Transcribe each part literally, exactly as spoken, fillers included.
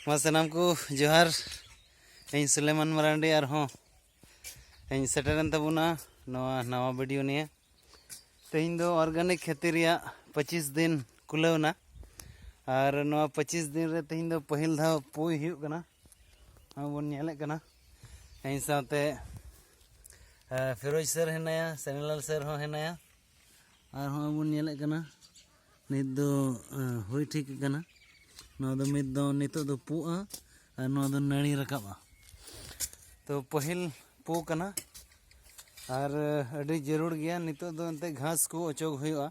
ᱢᱟ ᱥᱟᱱᱟᱢ ᱠᱚ ᱡᱚᱦᱟᱨ᱾ ᱤᱧ ᱥᱩᱞᱮᱢᱟᱱ ᱢᱟᱨᱟᱱᱰᱤ ᱟᱨᱦᱚᱸ ᱤᱧ ᱥᱮᱴᱮᱨᱮᱱ ᱛᱟᱵᱚᱱᱟ ᱱᱚᱣᱟ ᱱᱟᱣᱟ ᱵᱷᱤᱰᱤᱭᱳ ᱱᱤᱭᱮ᱾ ᱛᱮᱦᱮᱧ ᱫᱚ ᱚᱨᱜᱟᱱᱤᱠ ᱠᱷᱮᱛᱤ ᱨᱮᱭᱟᱜ ᱯᱚᱸᱪᱤᱥ ᱫᱤᱱ ᱠᱩᱞᱟᱹᱣ ᱮᱱᱟ᱾ ᱟᱨ ᱱᱚᱣᱟ ᱯᱚᱸᱪᱤᱥ ᱫᱤᱱ ᱨᱮ ᱛᱮᱦᱮᱧ ᱫᱚ ᱯᱟᱹᱦᱤᱞ ᱫᱷᱟᱣ ᱯᱩᱭ ᱦᱩᱭᱩᱜ ᱠᱟᱱᱟ᱾ ᱱᱚᱜᱼᱚᱭ ᱵᱚᱱ ᱧᱮᱞᱮᱫ ᱠᱟᱱᱟ᱾ ᱤᱧ ᱥᱟᱶᱛᱮ ᱯᱷᱤᱨᱳᱡᱽ ᱥᱟᱨ ᱦᱮᱱᱟᱭᱟ, ᱥᱮᱱᱞᱟᱞ ᱥᱟᱨ ᱦᱚᱸ ᱦᱮᱱᱟᱭᱟ᱾ ᱟᱨ ᱦᱚᱸᱜᱼᱚᱭ ᱵᱚᱱ ᱧᱮᱞᱮᱫ ᱠᱟᱱᱟ, ᱱᱤᱛ ᱫᱚ ᱦᱩᱭ ᱴᱷᱤᱠ ᱟᱠᱟᱱᱟ᱾ ᱱᱚᱣᱟ ᱫᱚ ᱢᱤᱫ ᱫᱚ ᱱᱤᱛᱚᱜ ᱫᱚ ᱯᱩᱜᱼᱟ ᱟᱨ ᱱᱚᱣᱟ ᱫᱚ ᱱᱟᱹᱲᱤ ᱨᱟᱠᱟᱵᱼᱟ᱾ ᱛᱚ ᱯᱟᱹᱦᱤᱞ ᱯᱩ ᱠᱟᱱᱟ᱾ ᱟᱨ ᱟᱹᱰᱤ ᱡᱟᱹᱨᱩᱲ ᱜᱮᱭᱟ᱾ ᱱᱤᱛᱚᱜ ᱫᱚ ᱮᱱᱛᱮᱫ ᱜᱷᱟᱥ ᱠᱚ ᱚᱪᱚᱜ ᱦᱩᱭᱩᱜᱼᱟ᱾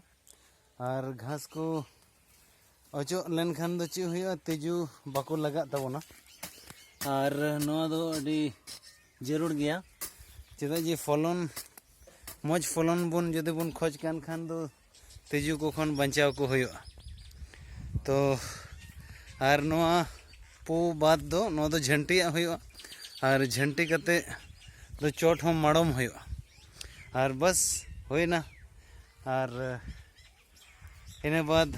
ᱟᱨ ᱜᱷᱟᱥ ᱠᱚ ᱚᱪᱚᱜ ᱞᱮᱱᱠᱷᱟᱱ ᱫᱚ ᱪᱮᱫ ᱦᱩᱭᱩᱜᱼᱟ, ᱛᱤᱡᱩ ᱵᱟᱠᱚ ᱞᱟᱜᱟᱜ ᱛᱟᱵᱚᱱᱟ᱾ ᱟᱨ ᱱᱚᱣᱟ ᱫᱚ ᱟᱹᱰᱤ ᱡᱟᱹᱨᱩᱲ ᱜᱮᱭᱟ᱾ ᱪᱮᱫᱟᱜ ᱡᱮ ᱯᱷᱚᱞᱚᱱ, ᱢᱚᱡᱽ ᱯᱷᱚᱞᱚᱱ ᱵᱚᱱ ᱡᱩᱫᱤ ᱵᱚᱱ ᱠᱷᱚᱡᱽ ᱠᱟᱱ ᱠᱷᱟᱱ ᱫᱚ ᱛᱤᱡᱩ ᱠᱚ ᱠᱷᱚᱱ ᱵᱟᱧᱪᱟᱣ ᱠᱚ ᱦᱩᱭᱩᱜᱼᱟ᱾ ᱛᱚ ᱟᱨ ᱱᱚᱣᱟ ᱯᱩ ᱵᱟᱫᱽ ᱫᱚ ᱱᱚᱣᱟ ᱫᱚ ᱡᱷᱟᱹᱱᱴᱤᱭᱟᱜ ᱦᱩᱭᱩᱜᱼᱟ᱾ ᱟᱨ ᱡᱷᱟᱹᱱᱴᱤ ᱠᱟᱛᱮ ᱫᱚ ᱪᱚᱴ ᱦᱚᱸ ᱢᱟᱲᱚᱢ ᱦᱩᱭᱩᱜᱼᱟ᱾ ᱟᱨ ᱵᱟᱥ ᱦᱩᱭᱱᱟ᱾ ᱟᱨ ᱤᱱᱟᱹ ᱵᱟᱫᱽ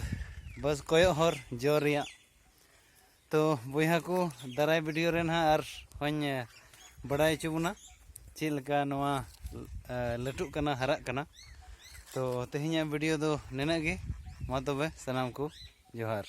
ᱵᱟᱥ ᱠᱚᱭᱚᱜ ᱦᱚᱨ ᱡᱚ ᱨᱮᱭᱟᱜ᱾ ᱛᱚ ᱵᱚᱭᱦᱟ ᱠᱚ, ᱫᱟᱨᱟᱭ ᱵᱷᱤᱰᱤᱭᱳ ᱨᱮ ᱱᱟᱦᱟᱜ ᱟᱨ ᱦᱚᱧ ᱵᱟᱲᱟᱭ ᱦᱚᱪᱚ ᱵᱚᱱᱟ ᱪᱮᱫ ᱞᱮᱠᱟ ᱱᱚᱣᱟ ᱞᱟᱹᱴᱩᱜ ᱠᱟᱱᱟ, ᱦᱟᱨᱟᱜ ᱠᱟᱱᱟ᱾ ᱛᱚ ᱛᱮᱦᱮᱧᱟᱜ ᱵᱷᱤᱰᱤᱭᱳ ᱫᱚ ᱱᱤᱱᱟᱹᱜ ᱜᱮ᱾ ᱢᱟ ᱛᱚᱵᱮ ᱥᱟᱱᱟᱢ ᱠᱚ ᱡᱚᱦᱟᱨ᱾